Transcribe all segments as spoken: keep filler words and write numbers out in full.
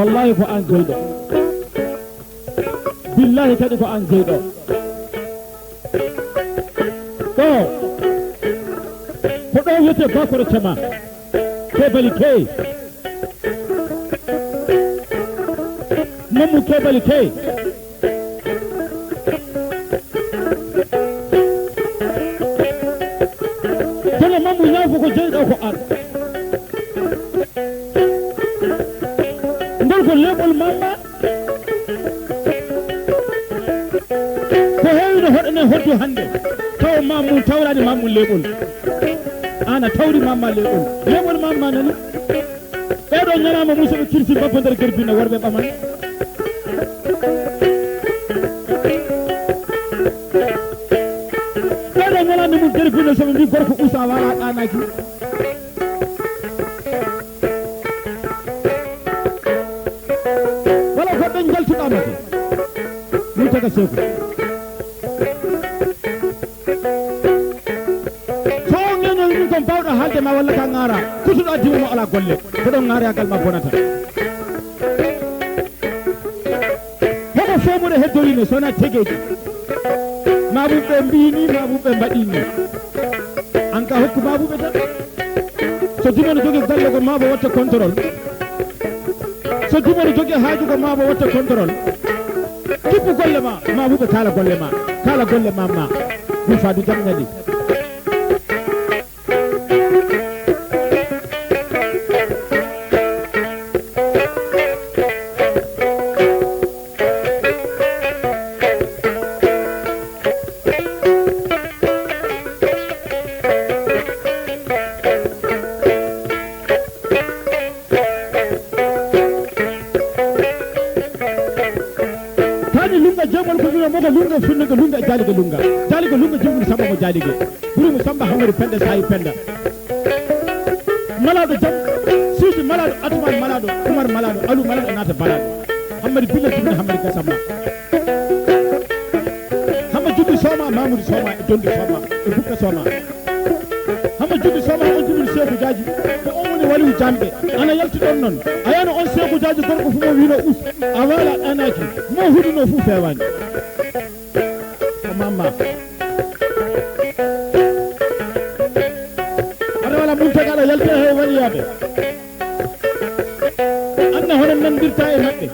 Wallaahi ko aan jeyɗo. Billaahi kadi ko aan jeyɗo. Ɗoo, ko ɗoo wiyetee Bakoro Cama. Keebali Key. Mammu Keebali Key. Kono Mammu Ñaafo ko jeyɗo ko aan. Ngol ko leeɓol Mamma. Ko heewi no hoɗo nen hoddu hannde. Taw Mammu tawraani Mammu leeɓol. Aan a tawri Mamma leeɓol. Leeɓol Mamma nani. Ɓee ɗoo ñalaama mum so ɓe kirsi mbabba nder gerbinne worɓe ɓaman. Ɓee ɗoo ñalaama mum gerbinne so ɓe mbii gorko usa wala ɗaanaaki. Wala goɗɗo njaltuɗaa mate. Min taga seeku. So on ŋeñoyi ɗum kon baawɗo haalde ma walla ka ŋaara, kutuɗo addima mo alaa golle, ko ɗon ŋaaraagal ma bonata. Homo foomude heddorii ne so wonaa tegeeji? Maabuɓe ɓe mbii nii, maabuɓe ɓe mbaɗii nii. An ka hokku maabuɓe tan. So dimo no jogii galle ko maabo watta contrôle. So dimo no jogii haaju ko maabo watta contrôle. Kippu golle ma, maabuɓe kaala golle ma. Kaala golle ma ma. Ɗum faadu jam ñali. Kaani Lunnga jeemol ko wiyoo mo ko Lunnga funnugo Lunnga e Jaalige Lunnga. Jaalige Lunnga jimɗum Samba mo Jaalige. Buri mo Samba Hammadi Penda Saayi Penda. Malaaɗo jam, Siidi Malaaɗo, Atumaan Malaaɗo, Umar Malaaɗo, Alu Malaaɗo, Naata Balaaɗo. Hammadi Billa Jimmi Hammadi Gasamma. Hamma Juddu Sooma, Mamudu Sooma, e Dondu Sooma, e Bukka Sooma. Hamma Juddu Sooma, on jibini Seeku Jaaji, ko on woni waliyu jamɓe. Ana yalti ɗon non. A yana on Seeku Jaaji gorko fu mo wino us. A waala ɗanaaki. Mo huɗuno fu feewaani. Ko mamma. Aɗa wala Muntaga aɗa yalti he waliyaaɓe. Anna hono nandirta e maɓɓe.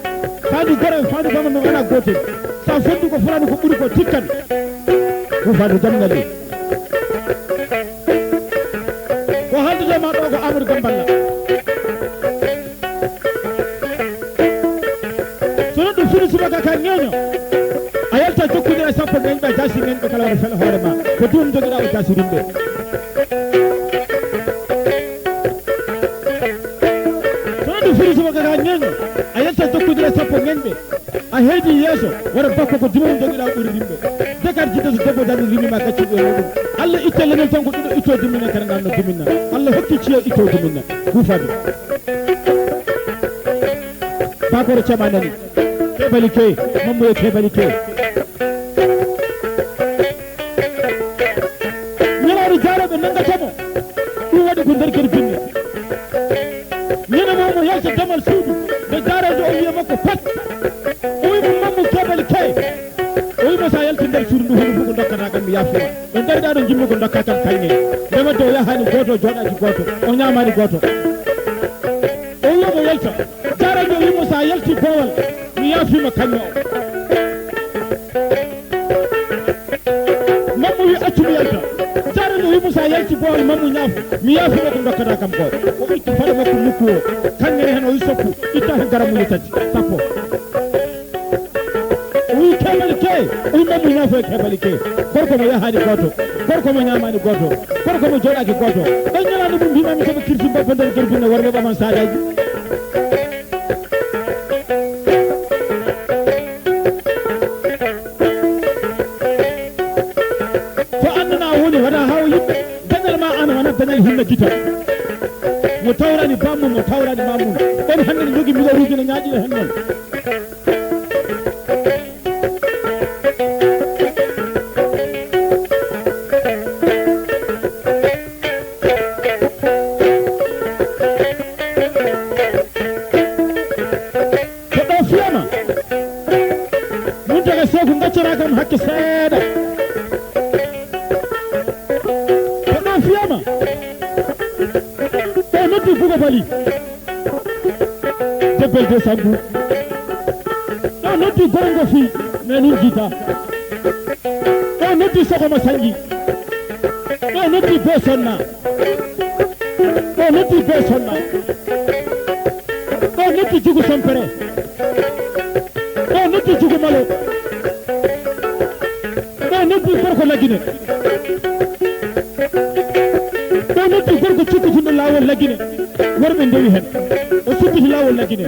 Faandu goro e faandu bama no wona gootel. Sa fonndu ko fulaani ko ɓuri ko tikkan. Ko faandu jam ngalli. Ko haaldude ma ɗo ko Amadou Gamballa. So neɗɗo fini subaka ka ŋeeño, a yalta jokkondira e sappo ŋeeñɓe, a jaasi ŋeeñɓe kala wata fel hoore ma. Ko duum jogiɗa o jaasi rumɓe. So neɗɗo fini subaka ka ŋeeño, a yalta jokkondira e sappo ŋeeñɓe. A heedi yeeso, wara bakko ko dimomo jogiɗa ɓuri rimɓe. Dakar jidde so debbo darni rimi ma gaccuɗo e muɗum. Allah itte lenel tan ko ɗuɗo itto dimmina kadi nganno diminna. Allah hokki ciya itto diminna. Gufaɓe. Bakoro cama nani. Keɓali ke, mammoye keɓali ke. Ñalawma jaarooɓe nanngata mo, ɗum waɗi ko nder gere binne. Ñande mo mo yalta damal suudu, nde daaroyde o wiya makko pat. O wi mo mammu keɓali kay. O wi mo sa yalti nder suudu ndu hono fof ko dokkata kam mi yaafima. Ɓe darida ɗo jimmi ko dokka kam kañŋe. Nde wadde o yahani gooto, o jooɗaki gooto, o ñamani gooto. O wi mo yalta. Daaroyde o wi mo sa yalti boowal, mi yaafima kañŋe o. Mammu wi accu mi yalta. Jaarani o wi mo sa yalti boowal mammu ñaafo. Mi yaafima ko dokkata kam ko. O itti faɗe makko mukku o. Kañŋe ne hen o wi soppu. Itta hen garamuuje tati. Sappo. O wi keɓal ke. O wi mammu ñaafo e keɓal ke. Gorko mo yahaani gooto. Gorko mo ñaamaani gooto. Gorko mo jooɗaaki gooto. Ɗon ñalaande mum mbimami soɓe kirsi mbabba nder gerbinne worɓe ɓaman saadaaji. Ko annana woni wata haw yimɓe. Dañal ma an wona dañal hinna gita. Mo tawrani bammu, mo tawrani mammu. On hannde no jogi migaruuji no ñaaƴi hen non. Seeɗa. Ko ɗoo fiyaama. Ɗoo noddi Bugo Bali. Debbel de Sambu. Ɗoo noddi Gorongo Fii. Mais nun jiita. Ɗoo noddi Sogo Masanji. Ɗoo noddi Boo Sonna. Ɗoo noddi Bee Sonna. Ɗoo noddi Jugu Sompere. Ɗoo noddi Jugu Malo. Ɗoo noddi gorko Lagine. Ɗoo noddi gorko cukkutuɗo laawol Lagine. Worɓe ndewi hen. O sukkiti laawol Lagine.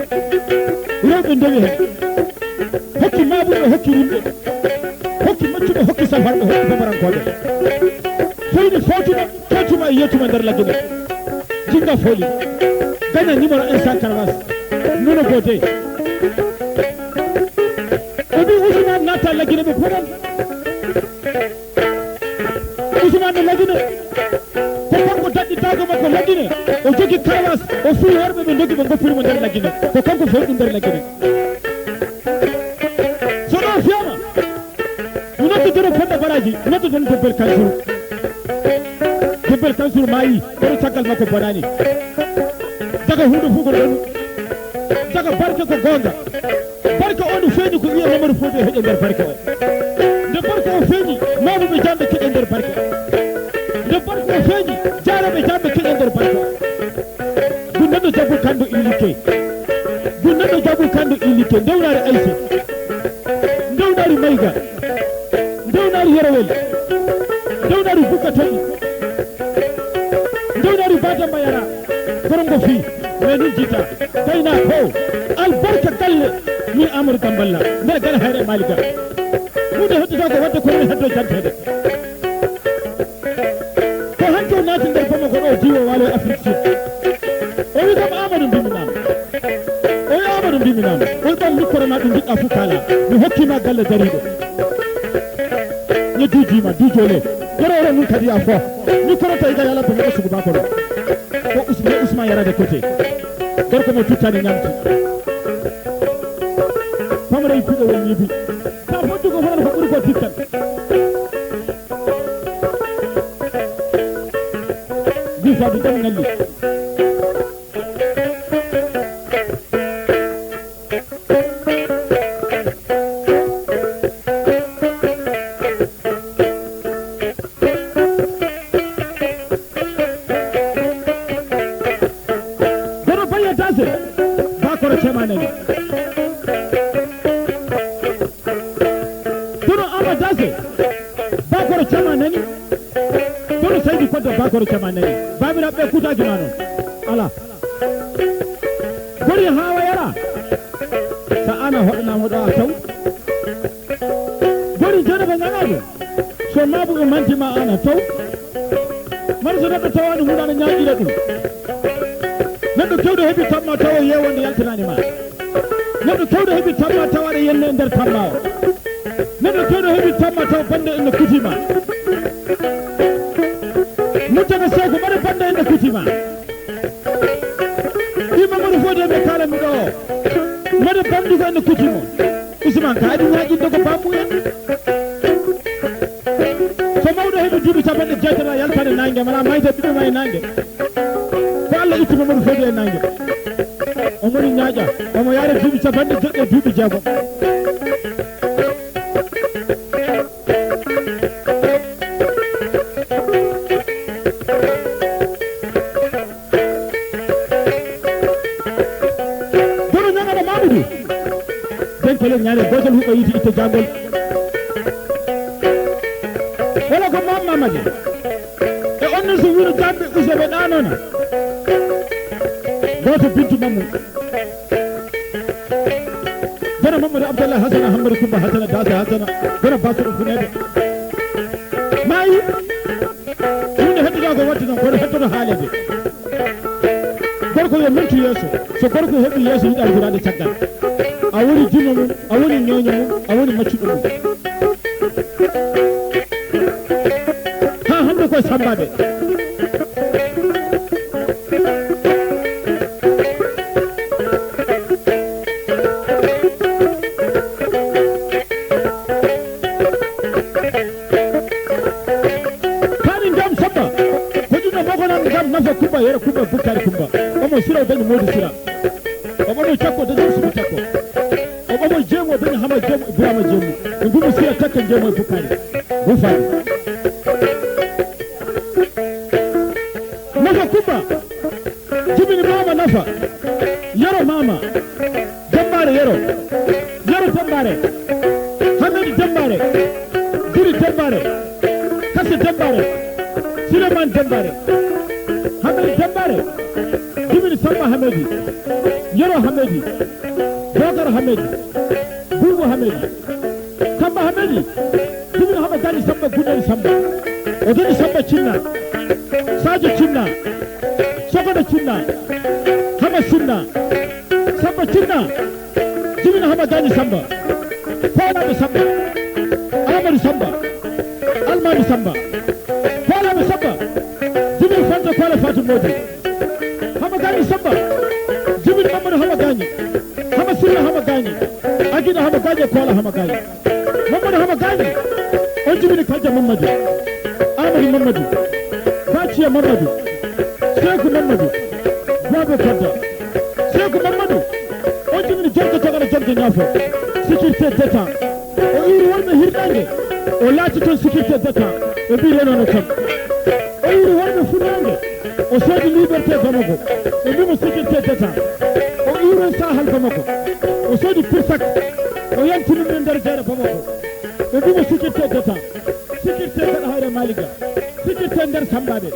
Rewɓe ndewi hen. Hokki maabuɓe, hokki rimɓe. Hokki maccuɓe, hokki safarɓe, hokki bamarankooɓe. Feyni fawtuma. Kewtuma e yeetuma nder Lagine. Jinga foli. Gaña numéro un cent Caravas. Nono Gode. O ɓii Usmaan natta Lagine ɓe poɗan. Usmaan no Lagine. Ko kanko daɗɗi daago makko Lagine. O jogi Caravas. O fii worɓe ɓe ndogi ɓe ngoppiri mo nder Lagine. Ko kanko fewɗi nder Lagine. So ɗoo fiyaama. Mi noddoto Penda Baraji, mi noddoto Debbel Kansuru. Debbel Kansuru maayi, kono caggal makko bonaani. Daga huunde fof ko ɗon. Daga barke ko goonga. Barke o no feeñi ko ɓiya Mamadou Fodé heƴe nder barke o. Nde barke o feeñi, mawɓe ɓe jamɓe keƴe nder barke o. Nde barke o feeñi, jaarooɓe jamɓe keƴe nder barke o. Ndu neɗɗo jabu kanndo ilike. Ndu neɗɗo jabu kanndo ilike. Ndewnaari Ayse. Ndewnaari Mayga. Ndewnaari Yerowel. Ndewnaari Bukka Toƴi. Ndewnaari Badamba Yara. Gorongo Fii. Mais nun jiita. Gaynaako. Albarka galle. Min Amadou Damballa. Nder gana hayre Maliga. Huunde heddotaako waɗde ko min heddo janteede. Ko hanki o naati nder Bamako ɗo, diiwoo waalo e Afrik Sud. O wii kam, "Aamadu, mbiimi naam." O wii, "Aamadu, mbiimi naam." O wii, "Ɓam mikoro maa ɗum njiɗɗaa fuu kaalaa. Mi hokkii ma galle dariiɗo. Ñe duujii ma, duujoo le. Yoro oro nun kadi yaa foo. Mikoro tawi ga yala Bamako sugu baako ɗo." Ko Us-, ko Usman yaraade kote. Gorko mo tuttaani ñamti. Pamara e puɗo won ñibi. Ka foddu ko hono ko ɓuri ko tittan. Bi fadu ɗan ngalli. Dono Bayya Dase, Bakoro Cema nani. Dono Ama Dase, Bakoro Cema nani. Dono Saydi Kodde, Bakoro Cema nani. Baabiraaɓe ɓe kutaaji maa non. Alaa. Gori haa wayara. So aan a hoɗanaama ɗo a taw. Gori Dieynaba Ñaŋaajo. So maabuɓe manti ma aan a taw. Mara so neɗɗo tawaani huunde ana ñaaƴira ɗum. Neɗɗo keewɗo heɓi tamma tawa yeewonde yaltanaani ma. Neɗɗo keewɗo heɓi tamma tawa aɗa yenne e nder tamma o. Neɗɗo keewɗo heɓi tamma tawa bannde ene kuti ma. Muttana Seeku mbaɗa bannde ene kuti ma. Imamadu Fodi ɓe kaalanmi ɗo. Mbaɗa banndu ko ene kuti mo. Usman ka aɗi ñaaƴinde ko bammu en. So mawɗo heɓi duuɓi capanɗe jeetati a yaltane naange, mala mayde ɓiɓɓe ma e naange. Ko Alla itti Mamadou Fodi e naange. Omo ni ñaaƴa, omo yaara duuɓi capanɗe jeɗɗi e duuɓi jeegom. Dono ñaŋana Mamadou. Denkele ñaare gootel huɓa yiiti itte jaangol. Wala ko Mam Mamadi. E on non so wino jamɓe use ɓe ɗaanona. Gooto bintu Mammu. Dono Mamadou Abdallah Hasana, Hammadi Kumba Hasana, Dasa Hasana. Dono Basuɗo Funeede. Maayi. Huunde heddoto ko waɗde noon, kono heddoto haaleede. Gorko yo mentu yeeso. So gorko heɓii yeeso, yiɗaa juraade caggal. A woni jimo mum, a woni ñeeño mum, a woni maccuɗo mum. Haa hannde koye sammbaaɓe. Omar Jeemu, o dañi Hama Jeemu, Ibrahima Jeemu. Ɓe mbii mo Sira Takke Jeemu e Bukkaari. Rufaani. Nafa Kumba. Jibini Maama Nafa. Yero Maama. Dembaare Yero. Yero Dembaare. Hamedi Dembaare. Diri Dembaare. Kase Dembaare. Suleymaan Dembaare. Hamedi Dembaare. Jibini Samba Hamedi. Yero Hamedi. Bookar Hamedi. Buubu Hamedi. Samba Hamedi, jibini Hama Gaañi Samba, Gundani Samba. O dañi Samba Cinna, Saajo Cinna, Sokoto Cinna, Hama Cinna. Samba Cinna, jibini Hama Gaañi Samba, Koolaaɓe Samba, Aamadu Samba, Almaami Samba. Koolaaɓe Samba, jibini Fanta Koola Faati Moodu. Hama Gaañi Samba, jibini Mammadu Hama Gaañi. Hama Silla Hama Gaañi. Agina Hama Gaañi e Koola Hama Gaañi. Mammadu Hama Gaañi, on jibini Kajja Mammadu. Aamadu Mammadu. Baaciya Mammadu. Seeku Mammadu. Boobo Kodda. Seeku Mammadu, on jibini Jorgo Jogana Jorgo Ñaafo. Sécurité d'État. O iwri wonɓe hirnaange, o laati toon sécurité d'État, ɓe mbii renono toon. O iwri wonɓe funnaange, o soodi Liberté Bamako, ɓe mbii mo sécurité d'État. O iwri Sahel Bamako, o soodi Pirsak, o yanti ɗum e nder jeere Bamako, ɓe mbii mo sécurité d'État. Sécurité gaɗa hayre Maliga, sécurité nder Sambaɓe.